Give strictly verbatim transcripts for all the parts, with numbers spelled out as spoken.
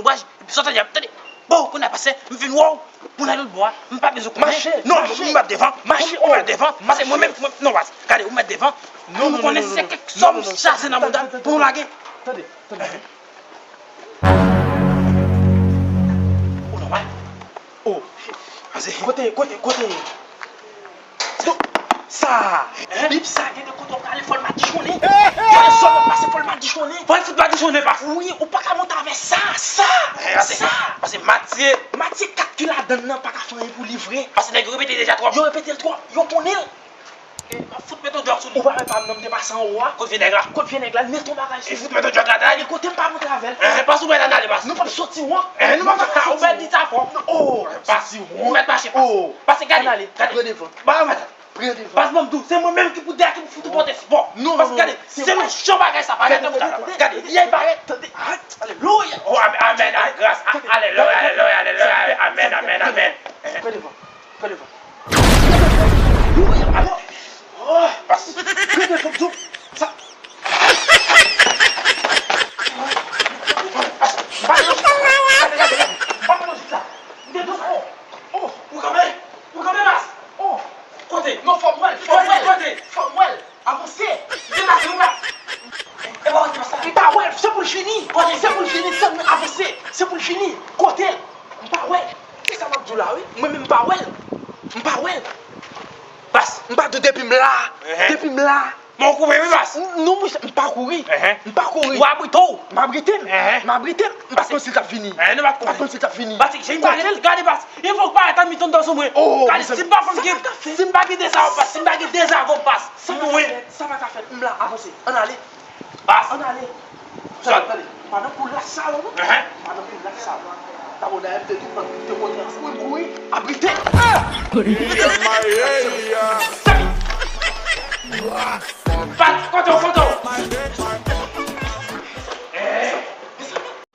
lonbraj, epi sa w tande ap tande. Bon, kounye a pase, m vin wè w, moun nan lòt bò a, m pa bezwen konnen. Mache, non, mache. M mèt devan, mache, ou mèt devan, pase mwen menm, mwen, non, baz, gade, ou mèt devan. Non, non, non, konnen se kèk sòm chaje nan mouda pou nou lage. Tande, tande. Ou nòmal. Oh. Pase. Kote, kote, kote? Sa! Bib sa gen de kote w prale, fò l madichonnen. Gade zòn w ap pase, fò l madichonnen. Fò l fout madichonnen, baz. Wi, ou pa ka monte avè sa, sa, sa. Pase Matye. Matye kat ki ladann nan pa ka fè anyen pou li vre. Pase nèg yo repete deja twòp. Yo repete l twòp, yo konnen l. M ap fout mete yon djòk sou li. Ou pa wè pa m nan m te pase anwo a? Kot vye nèg la? Kot vye nèg la? Li mete yon bagay sou li. Li fout mete yon djòk ladan li. Kote m pa montre avè l? Enhen, baz, ou mèt ann ale, baz. Nou p ap soti wonk. Enhen, nou p ap soti wonk. Ou mèt pase, baz. Ou mèt mache, baz. Pase, gade, gade. Pran devan. Pran devan. Baz, ban m di w, se mwen menm ki pou dèyè ki pou fout ou pote sipò. Non, non, non. Pase, gade, se mechan bagay sa, pa mete mouda la, baz. Gade, li parèt. Tande, tande. Alelouya. Oh, amèn, amèn, gras. Alelouya, alelouya, alelouya. Amèn, amèn, amèn. Pran devan. Pran devan. Alelouya, alo. Oh, baz. Pran devan, m di w. Sa. Baz, m pa nan lojik la, baz. Gade, gade, gade. M pa nan lojik la. M te di w sa, oh. Oh, ou kanpe? Ou kanpe, baz? Oh. Kote? Non, fò m wè l, fò m wè l. Kote? Fò m wè l. Avanse. M te pase ou la. E pa kote pase la. M pa wè l, se pou l fini. Kote? Se pou l fini, tann avanse. Se pou l fini. Kote l? M pa wè l. Se sa m ap di w la, wi. Mwen menm m pa wè l. M pa wè l. Baz, m pa di w depi m la. Enhen. Depi m la. Bon, ou koupe, wi, baz. N-, non, monchè, m pa kouri. Enhen. M pa kouri. Ou abrite w. M abrite m. Enhen. M abrite m. M pa t panse l t ap fini. Enhen, nou pa t kouri. M pa t panse l t ap fini. Baz, se gade, gade, baz. Yon fòk parèt an mitan dòso mwen. Oh, gade, mezanmi, si m pa konn gen, si m pa gen dezagon, baz, si m pa gen dezagon, baz. Sa pa ka fèt, sa pa ka fèt. M la, avanse. Ann ale. Baz. Ann ale. Tande, tande. Pa nan kou lach sa yo, non. Enhen. Pa nan kou lach sa yo. Dabò, dayè, m te tou pran tout de kote ansanm, m kouri, abrite. Baz, kote w, kote w? Eh.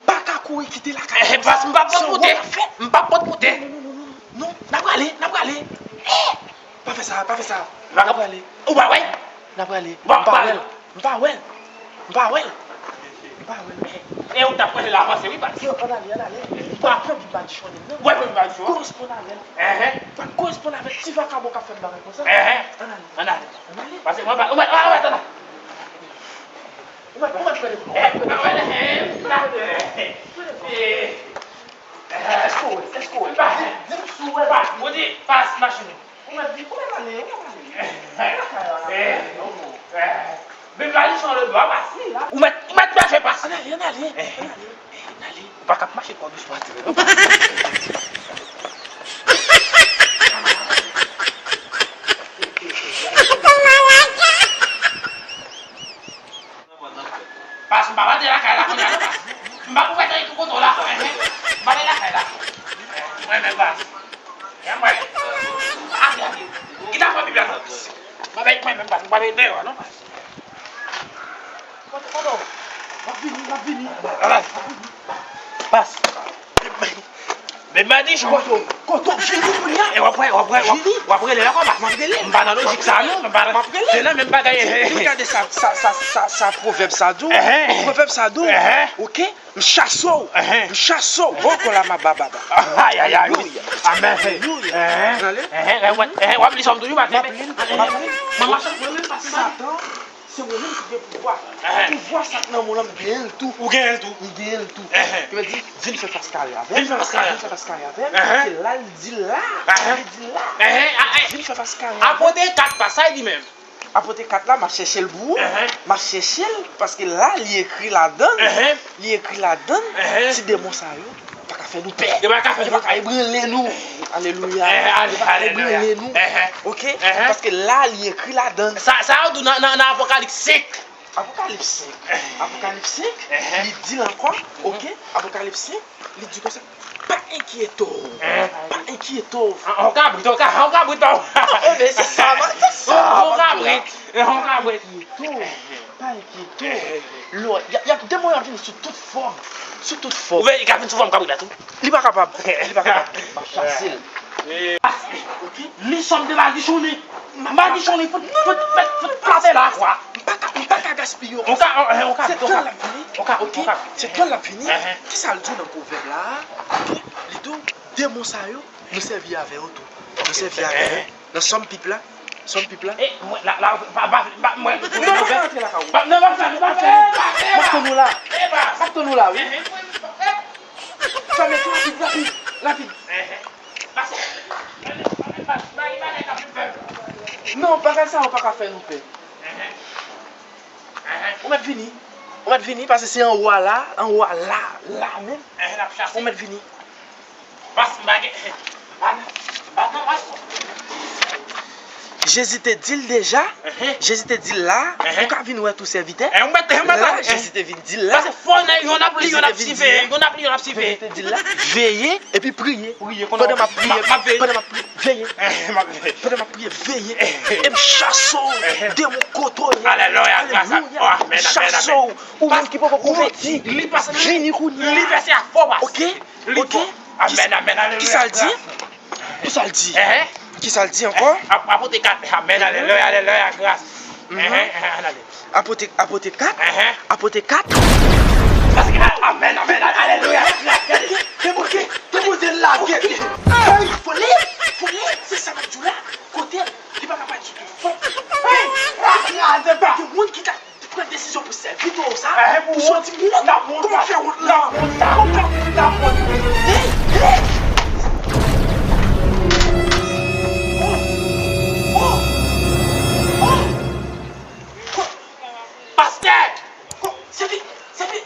Pa ka kouri kite lakay. Eh, baz, m pa pot kote. M pa pot kote. Non, non, non, non, non. Non, n a prale, n a prale. Eh! Pa fè sa, pa fè sa. N a prale. Ou pa wè? N a prale. M pa wè l. M pa wè l. M pa wè l. M pa wè l. E ou t ap prale la avanse, wi, baz. Yo, ann ale, ann ale. M pa pran bib madichonnen, non. Ou pa pran bib madichonnen? Koresponn avè l. Enhen. Pa koresponn avè ti vakabon k ap fè m bagay konsa. Enhen. Ann ale. Ann ale. Ann ale. Pase, mwen pa, mwen pa, mwen pa, Ou mèt, ou mèt pran devan. Eh, mwen pa wè l, eh, m pa wè l. Eh, èske w wè l? Èske w wè l? Di m si w wè l. Baz, mwen di, baz, mache nou. Ou mèt di, ou mèt ale, ou mèt ale. Eh, eh, eh, men m pa di son lòt bò, baz. Ou mèt, ou mèt mache, baz. Ann ale, ann ale, ann ale, ann ale. Ou pa ka ap mache twò dousman, tire, non. Baz, m pa pral lakay la kounye a, non, baz. M pa pou fè tan pou kote w la, enhen. M pa pral lakay la. Mwen menm, baz. E mwen. Ake, ake. Ki ta pran bib la, non, baz. M pa bay, mwen menm, baz. M pa bay deyò, non, baz. Kote, kote w? M ap vini, m ap vini. Ala. Baz. Men madichon. Kote w? Kote w? Vini kounye a. E w ap wè, w ap wè, w ap, w ap rele l ankò, baz. M ap rele l. M pa nan lojik sa, non. M pa nan, m ap rele l. Se nan menm bagay. Vin gade sa, sa, sa, sa, sa pwovèb sa di w. Enhen. Pwovèb sa di w. Enhen. Oke? M chase w. Enhen. M chase w. Bon, kon la ma ba, ba, ba. Ay, ay, ay, wi. Alelouya. Amèn. Alelouya. Enhen. Ann ale. Enhen, enhen, w ap li sòm toujou, baz. M ap li l, m ap li l. Mwen mache, mwen menm, baz. Satan. Se mwen menm ki gen pouvwa. Pouvwa sa k nan men w lan, m genyen l tou. Ou genyen l tou. M genyen l tou. Ki vle di, vin fè fas kare avè m. Vin fè fas kare. Vin fè fas kare avè m. Se la l di l la. Li di l la. Vin fè fas kare avè m. Apote kat pa, sa l di menm. Apote kat la, m ap chèche l pou ou. M ap chèche l, paske la, li ekri ladan l. Li ekri ladan l. Ti demon sa yo pa ka fè nou pè. Yo pa ka fè nou pè. Yo pa ka ebranle nou. Alelouya. Yo pa ka ebranle nou. Oke? Paske la, li ekri ladan l. Sa, sa yo di w nan, nan, nan Apokalips senk. Apokalips senk. Apokalips senk, li di l ankò. Oke? Apokalips senk, li di konsa, pa enkyete w. Pa enkyete w. On kabrit, on ka-, on kabrit pa w. Non, men se sa, man, se sa, on kabrit. On kabrit. Pa enkyete w. Lò, y a, y a demon y ap vini sou tout fòm. Sou tout fòm. Ou wè, li ka vin sou fòm kabrit la tou. Li pa kapab. Li pa kapab. M ap chase l. Li sòm de madichonnen. Madichonnen, fout, fout, fout, fout frape la, kwa. M pa ka, m pa ka gaspiye yon. On ka, on, on ka, se tan l ap vini. Oke? Se tan l ap vini. Kisa l di w nan pwovèb la? Oke? Li di w, demon sa yo, nou sèvi avè yo tou. Nou sèvi avè yo. Nan sòm pip la. Sòm pip la. E, mwen, la, la, pa, pa, pa, mwen, non, pa rantre lakay ou. Pa, non, pa fè, pa fè. M ap tann ou la. M ap tann ou la, wi. Fèmen tou rapid, rapid, rapid. Non, bagay sa yo pa ka fè nou pè. Ou mèt vini. Ou mèt vini, paske se anwo a la, anwo a la, la menm. Ou mèt vini. Pas m pa gen. Jezi te di l deja. Jezi te di l la, ou ka vin wè tou sèvitè. La, Jezi te vin di l la. Paske fò nèg, yonn ap li, yonn ap siveye, yonn ap li, yonn ap siveye. Jezi te di l la, veye epi priye. Pandan m ap priye, pandan m ap priye, veye. Pandan m ap priye, veye. E m chase w, demon kote w ye. Alelouya. M chase w, ou menm ki poko konvèti. Vini kounye a. Oke? Oke? Amèn, amèn, alelouya. Kisa l di? Kisa l di? Kisa l di ankò? Apote kat. Amèn, alelouya, alelouya, gras. Apote, apote kat? Apote kat? Amèn, amèn, alelouya, gras. Te bouke, te bouke lage. Vole, vole, se sa m ap di w la. Kote l? Li pa ka pati sou tout fòm. Hey! Kraze pa. Gen moun ki ta pran desizyon pou sèvi toro sa, pou soti wont. Kòman fè wont la? Kòman fè wont la? Hey! Hey! Oh! Oh! Oh! Pastè! Sèvi! Sèvi!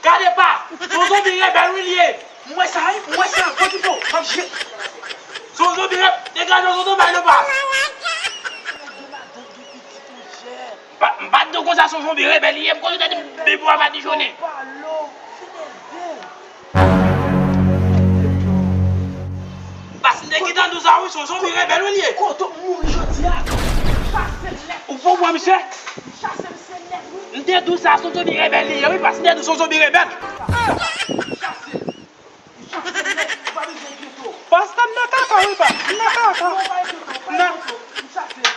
Gade pa! Se yon zonbi rebèl wi l ye! M wè sa wi, m wè sa, fò ki fò, m ap jwe. Se yon zonbi rebèl, degaje w, se yon zonbi rebèl pa! Pa, m pa t di w konsa se yon zonbi rebèl li ye, m konn ou te di m bebe w ap madichonnen. Pas m te gentan di w sa wi, se yon zonbi rebèl wi l ye. Kote w mouri jodi a? Chase l nèt. Ou pran w pran misye? Chase m se nèt wi. M te di w sa se yon zonbi rebèl li ye wi, pas m te di w se yon zonbi rebèl. Chase l. Chase l nèt, ou pa bezwen enkyete w. Pastè m nan kaka wi pa, m nan kaka. Non, pa enkyete w, pa enkyete w. M chase l.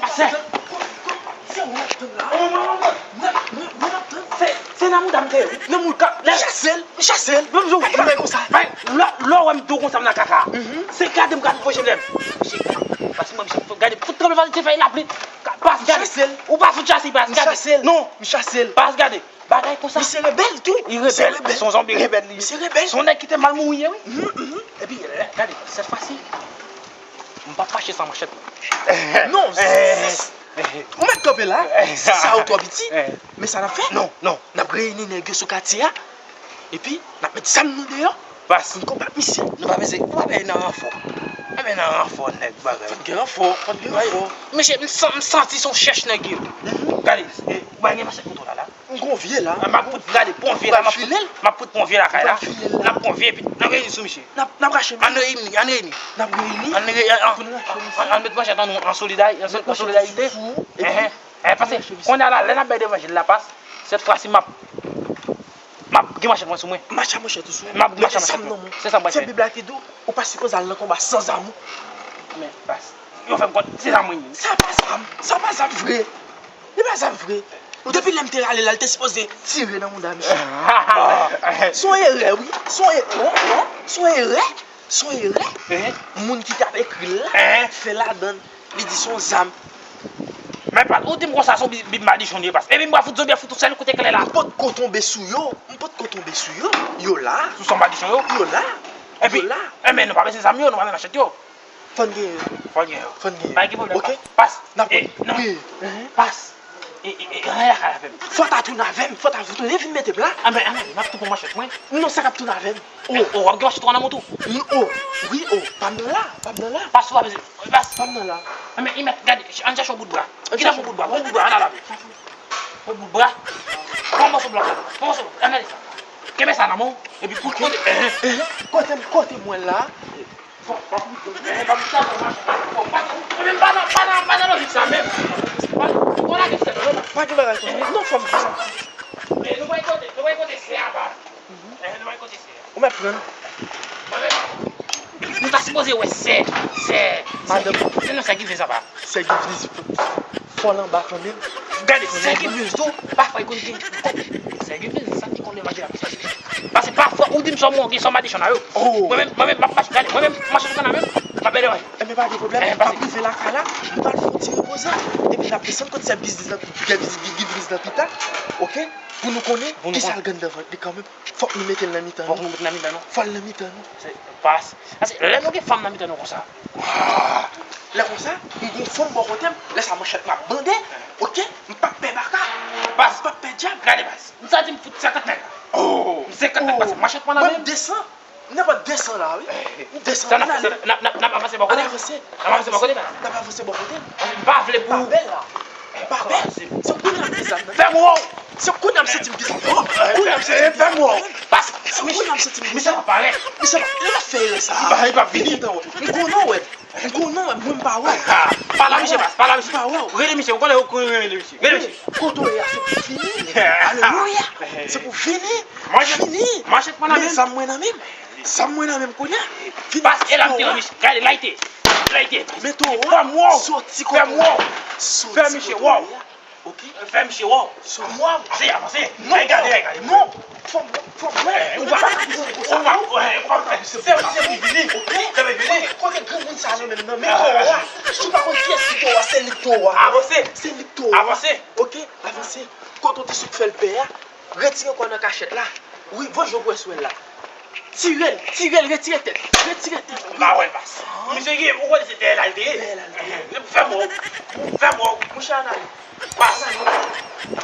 Pastè. Se ou m ap tann la. Mwen, mwen, mwen, mwen, mwen m ap tann. Se, se nan mouda m te ye wi. Nan mouda, m chase l, m chase l. Menm jan w di bagay konsa. Lè, lè w wè m di w konsa m nan kaka. Se gade m gade pwochen lè m. Misye, pas mwen, misye, gade, fout tranblemanntè fè lapli. Pas gade. Ou pa fout chase, pas gade. Non. M chase l. Pas gade. Bagay konsa. Misye rebèl tou. Li rebèl. Se yon zonbi rebèl li. Misye rebèl. Se yon nèg ki te mal mouri ye wi. Epi, gade, sèt fwa si, m p ap mache san manchèt mwen. Non, ou mèt kanpe la. Sa yo twò piti. Men sa n ap fè? Non, non. N ap reyini nèg yo sou katye a. Epi, n ap met zam nou deyò. Pas. Pou n konbat misye. Nou pa bezwen, nou pa bezwen nan ranfò. Pa bezwen nan ranfò, nèg, bagay. Fòk gen ranfò, fòk gen ranfò. Mesye, m san-, m santi se yon chèch nèg yo. Gade, e, ou pa gen machèt kote w la, la? M gon vye la. M ap fout gade, pon vye la, m ap fout, m ap fout pon vye lakay la. N ap pon vye, epi n ap reyini sou misye. N ap, n ap rache misye. Ann reyini, ann reyini. N ap reyini. Ann reyini, ann, ann, ann met manchèt an nou, an solidari-, an solidarite. Epi, epi, paske, kounye a la, lè n ap bay levanjil la, pas, sèt fwa si m ap, m ap gen manchèt mwen sou mwen. Mache a manchèt ou sou ou. M ap gen manchèt mwen sou mwen. Se sa m pral fè. Se Bib la ki di w, ou pa sipoze al nan konba san zam ou. Men, pas, yo fè m kont, se zam mwen ye. Sa pa zam, sa pa zam vre. Li pa zam vre. Depi lè m te rale la, li te sipoze tire nan mouda misye. Se yon erè, wi. Se yon e-, se yon erè. Se yon erè. Moun ki t ap ekri l la, fè ladan l. Li di se yon zam. Men Pas, ou di m konsa se yon bi-, bib madichon li ye, Pas. Epi m pral fout zonbi a fout yon sèl kout eklè la. M potko tonbe sou yo. M potko tonbe sou yo. Yo la. Sou son madichon yo? Yo la. Epi, yo la. Enben, nou pa bezwen zam yo, nou pa bezwen machèt yo. Fò n gen yo. Fò n gen yo. Fò n gen yo. Pa gen pwoblèm, ok. Pas. Pas. N ap... Eh, non. Wi. Pas. E, e, e, anyen lakay avè m. Fò w ta tounen avè m. Fò w ta tounen vin mete m la. Anben, anben, n ap tou pran machèt mwen. Non, sa k ap tounen avè m. Oh. Oh, w ap gen machèt ou nan men w tou? Oh, wi, oh, pa m nan la, pa m nan la. Pas ou pa bezwen, Pas. Pa m nan la. Anben, Imèt, gade, ann chèche yon bout bra. Ki nan yon bout bra? Yon bout bra, ann al avè. Yon bout bra. Pran mòso blòk la. Pran mòso blòk. Ann gade sa. Kenbe sa nan men w. Epi pou kote, eh, eh. Kote m, kote mwen la. Fò, fò, eh, pa m sa, fò, pa, fò, pa, pa nan, pa nan, pa nan lojik sa menm. Pa, fò lage sèl la. Pa gen bagay konsa. Non, fò m di sa. Eh, nou pral kote, nou pral kote sè a, pa. Mhm. Eh, nou pral kote sè a. Ou mèt pran. Mwen menm, nou ta sipoze wè sè, sè, sè, madanm. Se non sè Givens apa. Sè Givens, fò l anba kanmenm. Gade, sè Givens tou, pafwa li konn gen kòb. Sè Givens, sa ki konn lè mache la. Paske pafwa, ou di m sa, mwen gen sa madichon nan yo. Oh. Mwen menm, mwen menm, m ap mache, gade, mwen menm, mache nan men m, m ap bèlè wè. Enben, pa gen pwoblèm, m ap rive lakay la, m pral fè yon ti repozan. Epi n ap desann kot sè Givens nan, sè Givens nan pita, ok? Pou nou konnen kisa l gen nan vant li kanmenm. Fòk nou mete l nan mitan nou. Fòk nou mete l nan mitan nou. Fò l nan mitan nou. Se Pas. Paske lè nou gen fanm nan mitan nou konsa. Ah! Lè konsa, m gen yon fanm bò kote m, lè sa manchèt m ap bande, ok? M p ap pè baka. Pas. M p ap pè djab. Gade Pas. M santi m fout senkant nèg la. Oh! M senkant nèg la, se manchèt mwen nan men m. Mwen m desan. M nan pa desan la, wi. M desan. Sa n ap fè, n ap, n ap, n ap avanse bò kote. Ann avanse. N ap avanse bò kote. N ap avanse bò kote. Paske m pa vle pou... Pa bèl la. Pa bèl. Se kounye a m pi zam nan. Fè m wè w. Se kounye a m santi m pi zam. Kounye a m santi m pi zam. Fè m wè w. Paske se kounye a m santi m pi zam. Misye pa parèt. Misye pa, li pa fè erè sa. Li pa, li pa vini. M konnen w wè. M konnen w wè, mwen m pa wè w. Pale a misye, Pas, pale a misye. M pa wè w. Rele misye, ou konnen ou konnen rele misye. Rele misye. Kote w ye a, se pou fini. Alelouya. Se pou fini. Fini. Manchèt mwen nan men m. Men zam mwen nan men m. Zam mwen nan men m kounye a. Vin Pas, e la m te wè misye. Gade, la l te. La l te. Men to wè. Fè m wè w. Soti kote w ye. Fè m wè w. Fè misye wè w. Ok. Fè misye wè w. Soti. Fè m wè w. Avanse, avanse. Non. Ay gade, ay gade. Non. Fò m, fò m wè. Ou pa, ou pa, ou pa, fè misye vini. Ok. Fè misye vini. Kote, kote granmoun sa yo menm nan? Men to wè. Si w pa konn kiyès ki to wè, se li to wè. Avanse. Se li to wè. Avanse. Ok. Avanse. Kote w te sot fè l pè a, retire kò w nan kachèt la. Wi, voye w pou wè si w wè l la. Tire l, tire l, retire tèt, retire tèt. M pa wè l, Pas. Misye gen, ou konnen se dèyè la l te ye. Dèyè la l te ye. Fè m wè w, fè m wè w. Monchè, ann ale. Pas. Ann ale.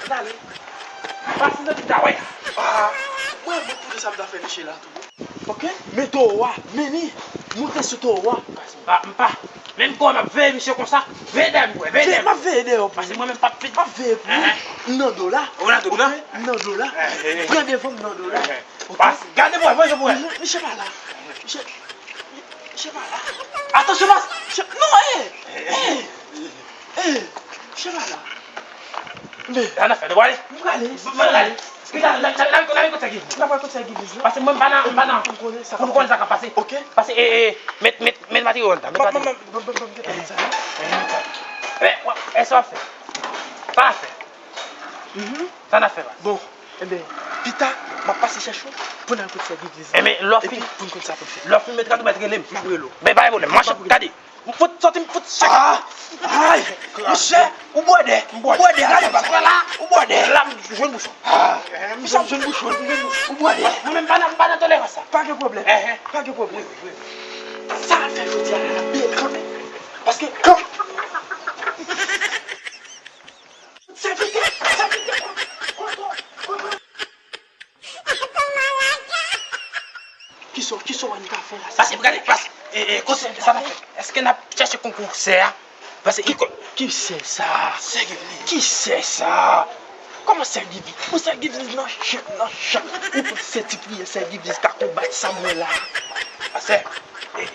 Ann ale. Pas, m santi m ta wè. Ah, mwen, mwen, poukisa m ta fè misye la tou? Ok, men towo a, men li, moute sou towo a. M pa, m pa, menm kò m ap veye misye konsa, veye dèyè m pou wè, veye dèyè m. M ap veye dèyè w pou ou. Paske mwen menm p ap pit. M ap veye pou ou. M nan do la. Ou nan do la? Ok, m nan do la. Pran devan m nan do la. Ok. Pas, gade pou wè, voye pou wè. Misye pa la. Misye, misye pa la. Atansyon, Pas. Misye, non, eh, eh. Eh, misye pa la. Men. Sa n ap fè, nou prale? Nou prale. M prale. Pita, n ap, n ap, n ap, n ap kote sa ki vin. N ap kote sa ki vin. Paske mwen m pa nan, m pa nan. Pou nou konnen sa k ap pase. Ok. Paske, eh, eh, met, met, met materyo anndan. Met materyo. Ban m, ban m, ban m, ban m, ban m, ban m sa. Eh, wè, eh, sa w ap fè? Sa w ap fè? Mhm. Sa n ap fè, Pas? Bon, enben, pita, m ap pase chèche w pou n al kote sè Givens. Enben, lè w fin, epi pou n konn sa pou n fè. Lè w fin met rad ou, mèt rele m. M ap rele w. Men pa gen pwoblèm. Manchèt, gade. M fout soti, m fout soti. Ah! Ay! Monchè, ou bwè dè. M bwè dè. Gade, pa la, ou bwè dè. La, m jwenn bouchon. Ah! M jwenn bouchon. Ou bwè dè. Mwen menm, m pa nan, m pa nan tolerans sa. Pa gen pwoblèm. Pa gen pwoblèm. Sa al fè jodi a la, bèl kanmenm. Paske, sèvitè, sèvitè, kote, kote. Kisa, kisa w wè n ka fè la? Pase, gade, pase. E, e, kote sa n ap fè? Èske n ap chèche konkou sè a? Pase, ki, ki sè sa? Sè Givens. Ki sè sa? Kòman sè Givens? Pou sè Givens nan chèk, nan chèk. Ou tout se ti priyè sè Givens ka konbat sa m wè la. Pastè, e,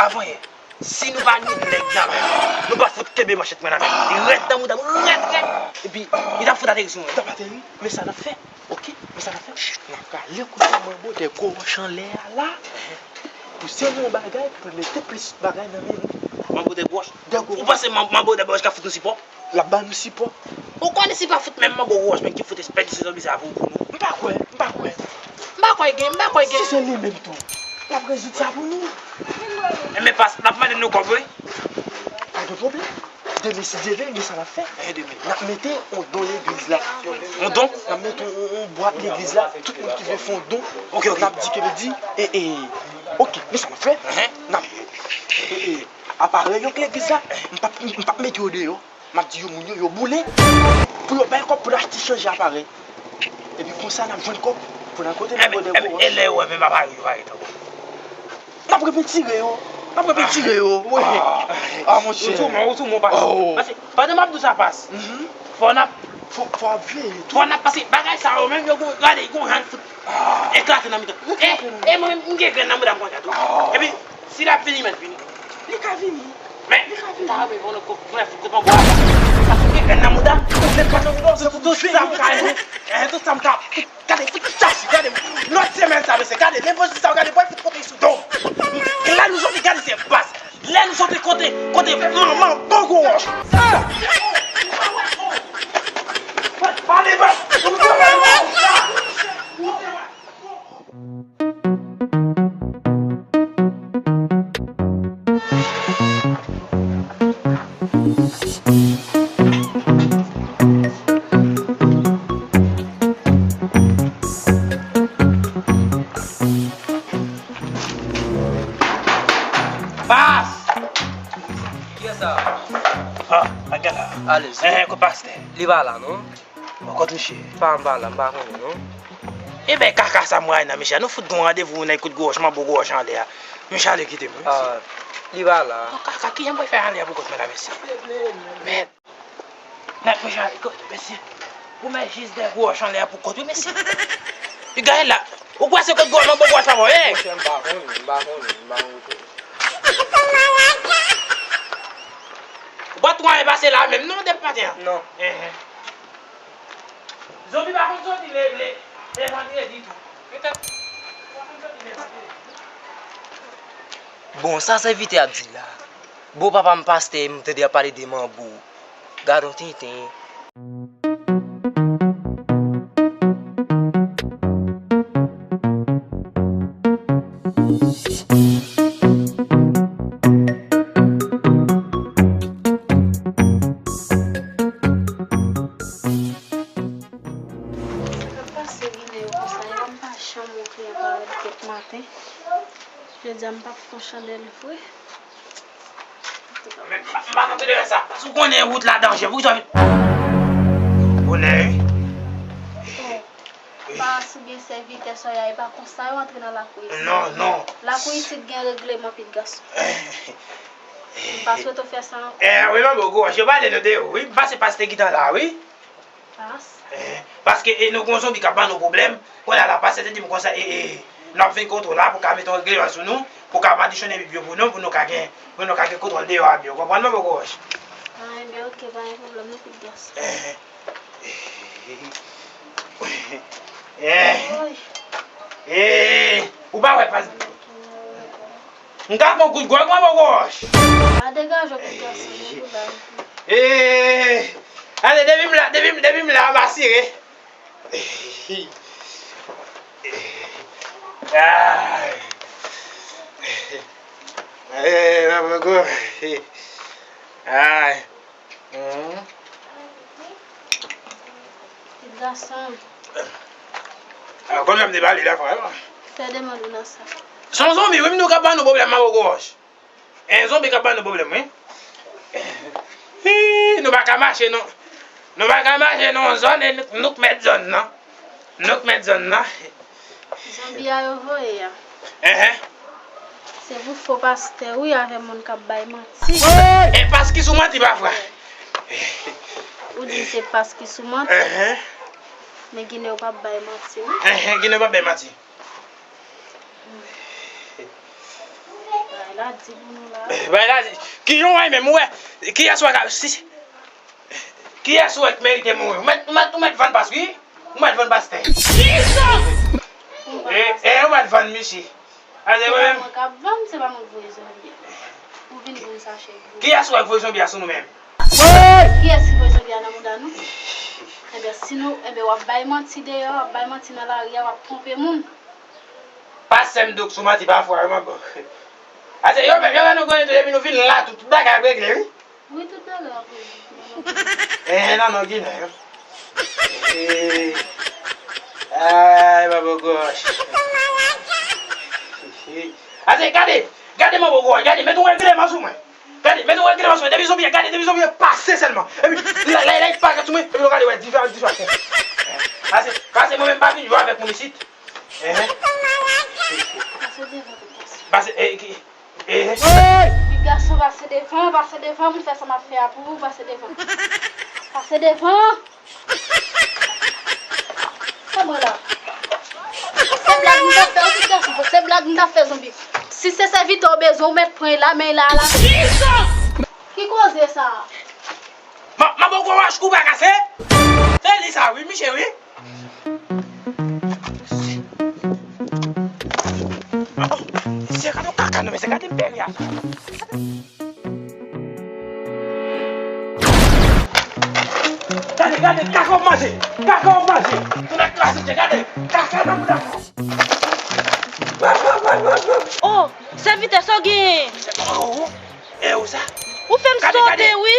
avan yè, si nou pa gen nèg nan men, nou pa fout kenbe manchèt mwen nan men. Rèd nan mouda m, rèd, rèd. Epi, li t ap fout ateri sou mwen. Li t ap ateri, men sa n ap fè. Ok, men sa n ap fè. N ap rale kounye a Manbo dè gwo wòch anlè a la. Pou se yon bagay pou mete plis bagay nan men nou. Manbo dè gwo wòch? Dè gwo wòch. Ou panse Man-, Manbo dè gwo wòch ka fout nou sipò? L ap ba nou sipò. Ou konnen si pa fout menm Manbo gwo wòch, men ki fout espèdi se zonbi sa pou, pou nou. M pa kwè, m pa kwè. M pa kwè gen, m pa kwè gen. Si se li menm tou, l ap rezoud sa pou nou. Enben, Pas, l ap mande nou kòb, wi. Pa gen pwoblèm. Demen, si Dye vle, men sa n ap fè. N ap mete yon don legliz la. Yon don? N ap mete yon, yon, yon bwat legliz la. Tout moun ki vle fè yon don, n ap di ke li di, e, e, oke, men sa n ap fè. N ap, e, e, aparèy yo k legliz la, m p ap, m p ap mete yo deyò. M ap di yo moun yo, yo boule. Pou yo bay kòb pou n achte chanje aparèy. Epi konsa n ap jwenn kòb pou n al kote Ebyen, ebyen, e lè yo wè menm aparèy yo pa ret ankò. N ap repentire yo. N ap repentire yo. Wi. Ah, monchè. Ou sou mwen, ou sou mwen, pase. Pase, pandan m ap di w sa, pas. Fò n ap Fò, fò ap veye tou. Fò n ap pase bagay sa yo menm, yo gon, gade, gon jan l fout eklate nan mitan. E, e mwen, m gen grenn nan mouda m konsa tou. Epi, si l ap vini, mèt vini. Li ka vini. Men, m ta renmen vin nan kòk, mwen fout kòk anba. Paske m gen grenn nan mouda m, ou vle pran nan mouda m, se pou tout sa m ka, eh, tout sa m ka, tout Gade, fout chasi, gade. Lòt semèn sa, mesye, gade, nenpòt sa, gade, pral fout kote sou do m. Lè nou soti, gade, se bas. Lè nou soti, kote, kote, manman, bon gwo wòch. Pale, pale. Pas! Kiyès sa? Ah, a gad la. Alèz. Eh, eh, kot pastè? Li pa la, non. Bon, kot misye? Pa, m pa la, m pa konnen, non. E ben, kaka sa m rayi nan misye a. Nou fout gon randevou nan kout gwo wòch, manbo gwo wòch anlè a. Misye ale kite m, wi, mesye. Ah, li pa la. Bon, kaka, kijan m pral fè ale a pou kont mwen la, mesye? Mèd. Nèg, mesye, ale, kot, mesye. Ou mèt jis dèyè gwo wòch anlè a pou kont, wi, mesye. Li gaye la. Ou kwè se kot gwo manbo gwo wòch pa bon, eh? Monchè, m pa konnen, m pa konnen, m pa konnen. Ou pa t wè anyen pase la menm, non, depi maten an? Non. Enhen. Zonbi pa konn soti le, le, le vandredi tou. Petèt. Pa konn soti le vandredi. Bon, sa sèvitè ap di la. Bon, papa m pastè, m tande y ap pale de manbo. Gad on tenten. Sa k pase ginen yo konsa, yo pa janm yon kliyan parèt depi maten. Jodi a m p ap fè yon chandèl vre. Men, m pa, m pa nan tolere sa. Paske ou konnen wout la danje. Poukisa w vin? Bonè, wi. Bon, pas oubyen sèvitè sa w ye a, e pa konsa yo antre nan lakou isit. Non, non. Lakou isit gen regleman, pitit gason. M pa swete w fè sa ankò. Eh, wi, manbo gwo wòch, yo pale nou de ou, wi. M panse pastè gentan la, wi. Pas. Eh, paske, eh, nou gon zonbi k ap ban nou pwoblèm. Kounye a la, pastè te di m konsa, eh, eh, n ap vin kote w la pou ka mete yon regleman sou nou, pou ka madichonnen Bib yo pou nou, pou nou ka gen, pou nou ka gen kontwòl deyò a byen. Ou konprann mwen, manbo gwo wòch? Ah, enben, oke, pa gen pwoblèm, non, pitit gason. Eh, eh, eh, ou pa wè pas. M ka pran kout gwòg, manbo gwo wòch. Pa degaje w, pitit gason, men tou la. Eh, ale, depi m la, depi m, depi m la, m asire. Ay. Eh, manbo gwo. Ay. Hmm. Pitit gason. Ah, konn jan m te pale la, frè. Fè demann ou nan sa. Se yon zonbi, wi, m di w k ap ban nou pwoblèm, manbo gwo wòch. En zonbi k ap ban nou pwoblèm, wi. Hi, nou pa ka mache, non. Nou pa ka mache nan yon zòn, e nou, nou k mèt zòn nan. Nou k mèt zòn nan. Zonbi a yo voye a. Enhen. Se pou fo pastè, wi, avè moun k ap bay manti. E pas ki sou manti, pafwa. Ou di se pas ki sou manti. Enhen. Men Ginen yo p ap bay manti, wi. Enhen, Ginen yo p ap bay manti. Bay la di pou nou la. Bay la di. Kijan w wè menm, ou wè? Kiyès ou wè k ap, si, si. Kiyès ou wè k merite mouri? Ou mèt, ou mèt, ou mèt vann pas, wi. Ou mèt vann pastè. Jesus! E, e, ou mèt vann misye. Ase mwen menm. Se pa mwen k ap vann, se pa mwen k voye zonbi a. Ou vin pou m sa chèk. Kiyès ou wè k voye zonbi a sou nou menm? Kiyès ki voye zonbi a nan mouda nou? Ebyen, si nou, ebyen, w ap bay manti deyò, w ap bay manti nan lari a, w ap twonpe moun. Pastè m di w k sou manti pafwa, wi, manbo. Ase yo menm, yo wè nou konnen tou, depi nou vin la, tout, tout bagay ap regle, wi. Wi, tout bagay ap rezoud. Eh, non, non, Ginen, hein. Eh, ay, baba gòch. Ase, gade, gade, manbo gòch, gade, met yon règleman sou mwen. Gade, met yon règleman sou mwen. Depi zonbi a, gade, depi zonbi a pase sèlman. Epi, la, la, la, li parèt sou mwen, epi nou gade, wè, diferan, diferan. Ase, ase, mwen menm pa vin jwe avèk moun isit. Ehe. Pase devan, pase. Pase, eh, ki, eh. Wi, gason, pase devan, pase devan, m fè sa m ap fè a pou ou, pase devan. Pase devan. Sa mwen la. Se blag m ta fè, wi, ti gason, se blag m ta fè, zonbi. Si se sèvitè w bezwen, ou mèt pran l la, men l la, la. Ki koze sa? Ma, ma bon gwo wach kou pa kase. Se li sa, wi, miche, wi. Oh, se gade yon kaka, non, men se gade m peri a. Gade, gade, kaka w manje. Kaka w manje. Tou nèg klase, gade. Kaka nan bouda. Oh, sèvitè, sa w genyen? Oh, oh. E ou sa? Ou fè m sote, wi.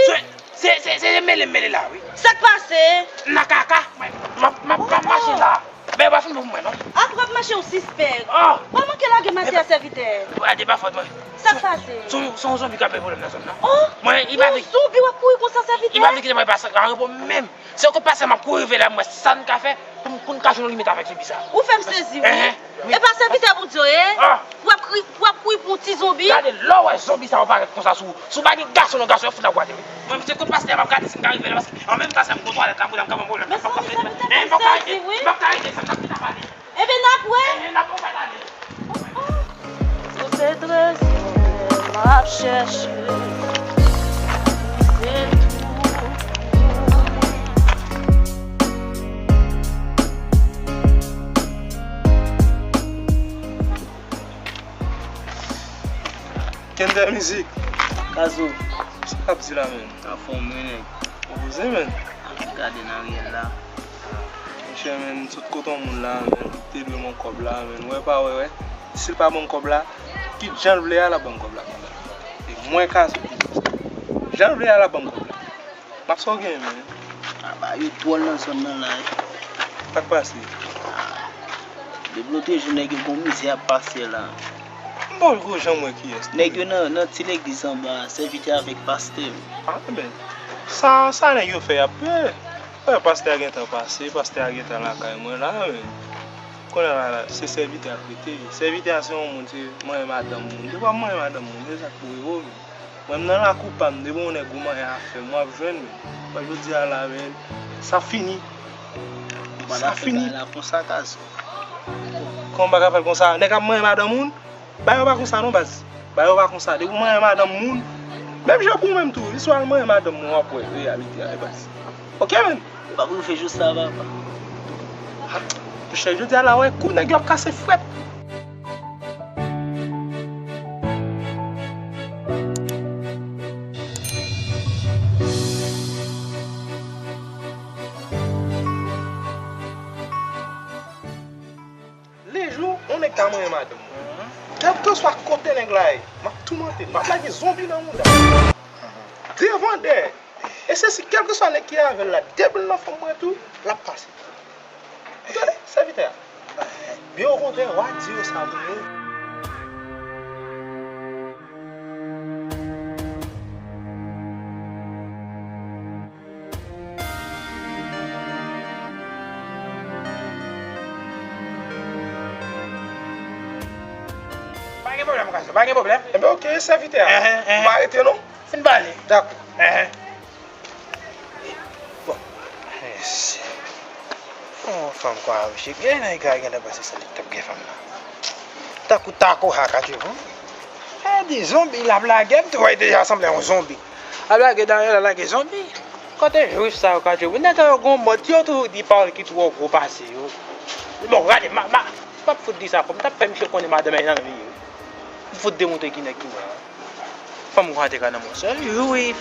Se, se, se, se mele, mele la, wi. Sa k pase? M nan kaka. M, m, m, m ap mache la. Men yo pa fin pou mwen, non. Apre w ap mache, w sispèk. Oh! Ou manke lage mati a, sèvitè. Gade, pa fòt mwen. Sa k pase? Se, se yon zonbi k ap bay pwoblèm nan zòn nan. Oh! Mwen, li pa vle. Yon zonbi w ap kouri konsa, sèvitè? Li pa vle kite mwen pase nan repo menm. Se yon kout pase m ap kouri rive la, m wè sa n ka fè pou m, pou n ka jwenn yon limit avèk zonbi sa. Ou fè m sezi, wi. Ehe, wi. E pa sèvitè Bondye w ye? Ah. W ap kri-, w ap kouri pou yon ti zonbi? Gade, lè w wè zonbi sa yo parèt konsa sou ou, si w pa gen gason non, gason yo fout la gwate, wi. Mwen, se kout pase a m ap gade si m ka rive la, paske an menm tan sa m gon twalèt la, bouda m ka ban m pwoblèm. M p ap ka fè, eh, m p ap ka rete, m p ap ka rete, sa m t ap pale. Ebyen, n ap wè. Eh, n ap wè, n ap wè. Tout se trezò m ap chèche. Se tou. Kente mizik. Kazo. Sa k ap di la, menn? Anfòm, wi, nèg. Poze, menn. Gade nan riyèl la. Monchè, menn, m sot kote yon moun la, menn, ki te dwe m yon kòb la, menn. Wè pa wè, wè. Si l pa ban m kòb la, kit jan l vle a, l ap ban m kòb la. E mwen Kazo ki di sa. Jan l vle a, l ap ban m kòb la. Map sa w genyen, menn? Aba, yo dwòl nan zòn nan la, wi. Sa k pase? Depi lòt jou, nèg yo gon mizè ap pase la. M poko janm wè kiyès. Nèg yo nan, nan ti legliz anba a, sèvitè avèk pastè. Ah, men, sa, sa nèg yo fè, y ap pè. Wè, pastè a gentan pase, pastè a gentan lakay mwen la, men. Kounye a la, la, se sèvitè a k rete. Sèvitè a se yon moun, se manyen madanm moun. Depi w ap manyen madanm moun, se sa k pou rive w, men. Mwen, m nan lakou pa m, depi yon nèg ou manyen afè m, w ap jwenn, men. Wè, jodi a la, men, sa fini. Sa fini. Ou pa ka fè bagay la konsa, Kazo. Kòman m pa ka fè l konsa? Nèg ap manyen madanm moun? Bagay yo pa konsa non, baz. Bagay yo pa konsa. Depi w manyen madanm moun, menm jan pou ou menm tou, wi, si w al manyen madanm moun, w ap wè reyalite a, wi, baz. Oke, menn. Ou p ap rive jis la, papa. Monchè, jodi a la, wè, kou nèg yo ap kase frèt. Lejou, yon nèg ta manyen madanm mwen. Kèlkeswa kote nèg la ye, m ap toumante l, m ap lage zonbi nan mouda l. Devan, dèyè. E se si kèlkeswa nèg ki avè l la, depi l nan fanm mwen tou, l ap pase. Ou tande, sèvitè a? Byen okontrè, w a di yo sa pou yo. Pa gen pwoblèm, gason, pa gen pwoblèm. Enben, oke, sèvitè a. Enhen, enhen. M pa rete non. Fin pale. Dakò. Enhen. Bon. Mèsi. Yon fanm kwa, mesye. Gen nèg la gentan panse se li k t ap gen fanm nan. Tankou tako ha katchevou. E di zonbi l ap lage, m te wè deja sanble yon zonbi. Ap lage dayè, l ap lage zonbi. Kote jwif sa yo katchevou? Nèg sa yo gon mòd, yo toujou di pawòl ki twò gwo pase yo. Bon, gade, ma, ma, m p ap fout di sa, fò m t ap fè misye konnen madanm nan nan men li, wi. M fout demontre ki nèg ki mwen. Fanm kwa te ka nan mwen sèl, wi.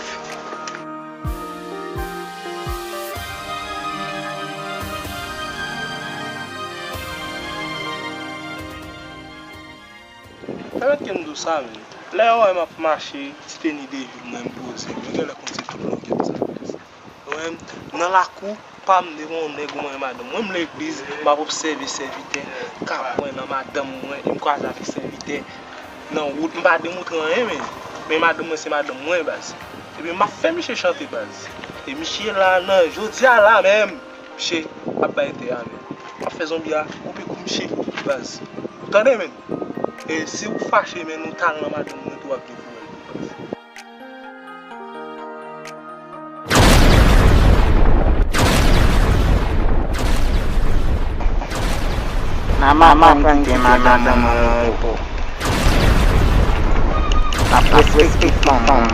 Pèmèt ke m di w sa, menn. Lè w wè m ap mache, ti teni de jou mwen, m poze, mwen genlè konn se tout longè m sa, baz. Ou wè m nan lakou pa m devan yon nèg ou mwen madanm. Mwen m legliz, m ap obsève sèvitè, m ka pran nan madanm mwen, e m kwaze avèk sèvitè nan wout, m pa demontre anyen, men, men madanm mwen se madanm mwen, baz. Epi m ap fè misye chante, baz. E misye la, nan jodi a la menm, misye ap bay tè a, men. M ap fè zonbi a koupe kou misye, baz. Ou tande, men? E si w fache, men, nou t al nan madanm mwen tou, w ap gen pwoblèm tou, baz. Mama pran kite madanm mwen repo. Ap respekte fanm mwen.